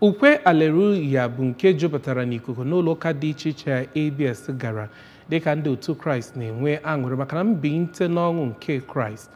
Ukwe Aleluya bụ nke jupụtara n'ikuku n'ụlọ ụka dị iche iche ABS gara dịka ndị otu Kraịst na-enwe aṅụrị maka na mbilite n'ọnwụ nke Kraịst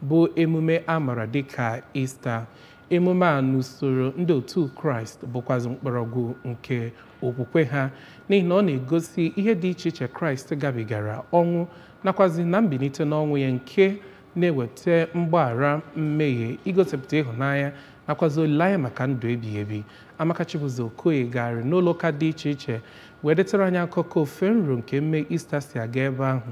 bụ emume a mara dịka Ista. Emume a n'usoro ndị otu Kraịst bụkwazị mkpọrọgwụ nke okwukwe ha, n'ihi na ọ na-egosi ihe dị iche iche Kraịst gabigara, ọnwụ nakwazi na mbilite n'ọnwụ ya nke na-eweta mgbaghara mmehie, igosipụta ịhụnanya nakwazi olileanya maka ndụ ebighị ebi. Amaka Chibuzo Okoye gara n'ụlọ ụka dị iche iche wee detara anyị akụkọ ofe nro nke mme Ista si aga ebe ahụ.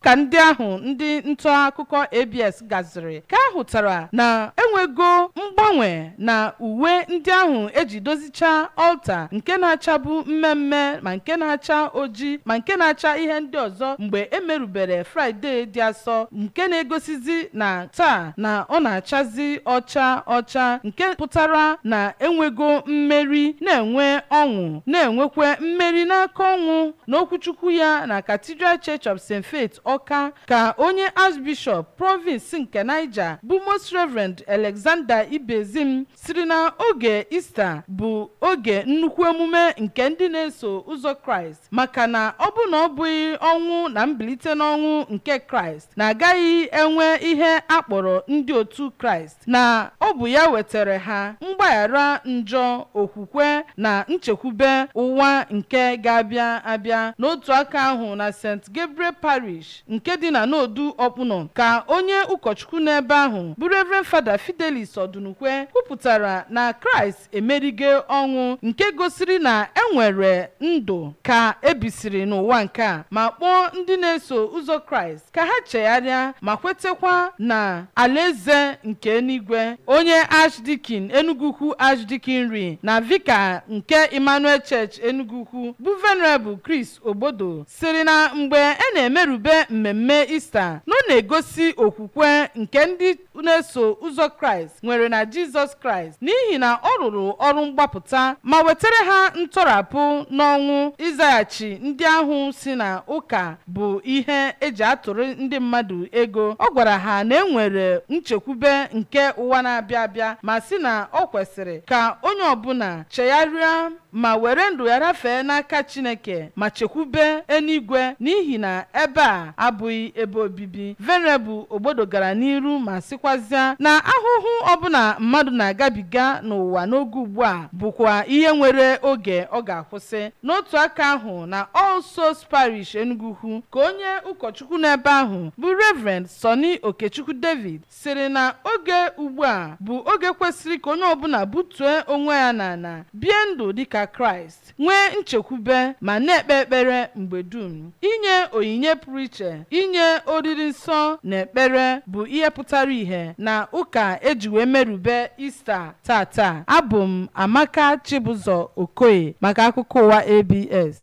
Ka ndị ahụ ndị nta akụkọ ABS gaziri ka a hụtara na enwego mgbanwe na uwe ndị ahụ eji dozichaa ọlta nke na-achabụ mmemme ma nke na-acha oji ma nke na-acha ihe ndị ọzọ mgbe emerubere Fraịde dị asọ, nke na-egosizi na taa na ọ na-achazi ọcha ọcha, nke pụtara na enwego mmeri, na-enwe ọnwụ, na-enwekwe mmeri n'aka ọnwụ. N'okwuchukwu ya na Cathedral Church of St. Faith Ọka, ka onye Archbishop Province nke Niger bụ Most Reverend Alexander Ibezim siri na oge Ista bụ oge nnukwu emume nke ndị na-eso ụzọ Kraịst, maka na ọ bụ na ọ bụghị ọnwụ na mbilite n'ọnwụ nke Kraịst na agaghị enwe ihe akpọrọ ndị otu Kraịst, na ọ bụ ya wetara ha mgbaghara njọ, okwukwe na nchekwube ụwa nke ga-abịa abịa. N'otu aka ahụ na St. Gabriel Parish nke dị na Nodu Ọkpụnọ, ka onye ụkọchukwu n'ebe ahụ bụ Reverend Fada Fidelis Ọdụnukwe kwupụtara na Kraịst emerige ọnwụ, nke gosiri na enwere ndụ ka ebisiri n'ụwa nke a, ma kpọọ ndị na-eso ụzọ Kraịst ka ha chegharịa ma kwetekwa na alaeze nke eluigwe. Onye Archdeacon Enugwu Archdeaconry na Vika nke Emmanuel Church Enugwu bụ Venerable Chris Ogbodo siri na mgbe e na-emerube mmemme Ista na ọ na-egosi okwukwe nke ndị na-eso ụzọ Kraịst nwere na Jizọs Kraịst, n'ihi na ọ rụrụ ọrụ mgbapụta ma wetara ha ntọrapụ n'ọnwụ. Ịzaghachi ndị ahụ si na ụka bụ ihe eji atụrụ ndị mmadụ ego, ọ gwara ha na enwere nchekwube nke ụwa na-abịa abịa, ma sị na ọ kwesịrị ka onye ọbụla chegharịa ma were ndụ ya rafee n'aka Chineke ma chekwube eluigwe, n'ihi na ebe a abụghị ebe obibi. Venerable Ogbodo gara n'iru ma sịkwazịa na ahụhụ ọbụla mmadụ na-agabiga n'ụwa n'oge ugbu a bụkwa ihe nwere oge ọ ga-akwụsị. N'otu aka ahụ na All Souls Parish Enugwu, ka onye ụkọchukwu n'ebe ahụ bụ Reverend Sonny Okechukwu David sịrị na oge ugbu a bụ oge kwesịrị ka onye ọbụla butue onwe ya n'ala, bie ndụ dịka Kraịst, nwee nchekwube ma na-ekpe ekpere mgbe dum. Inye onyinye pụrụ iche, inye oriri nsọ na ekpere bụ ihe pụtara ìhè na ụka eji wee merube Ista tata. Abụ m Amaka Chibụzọ Okoye maka akụkọ ụwa ABS.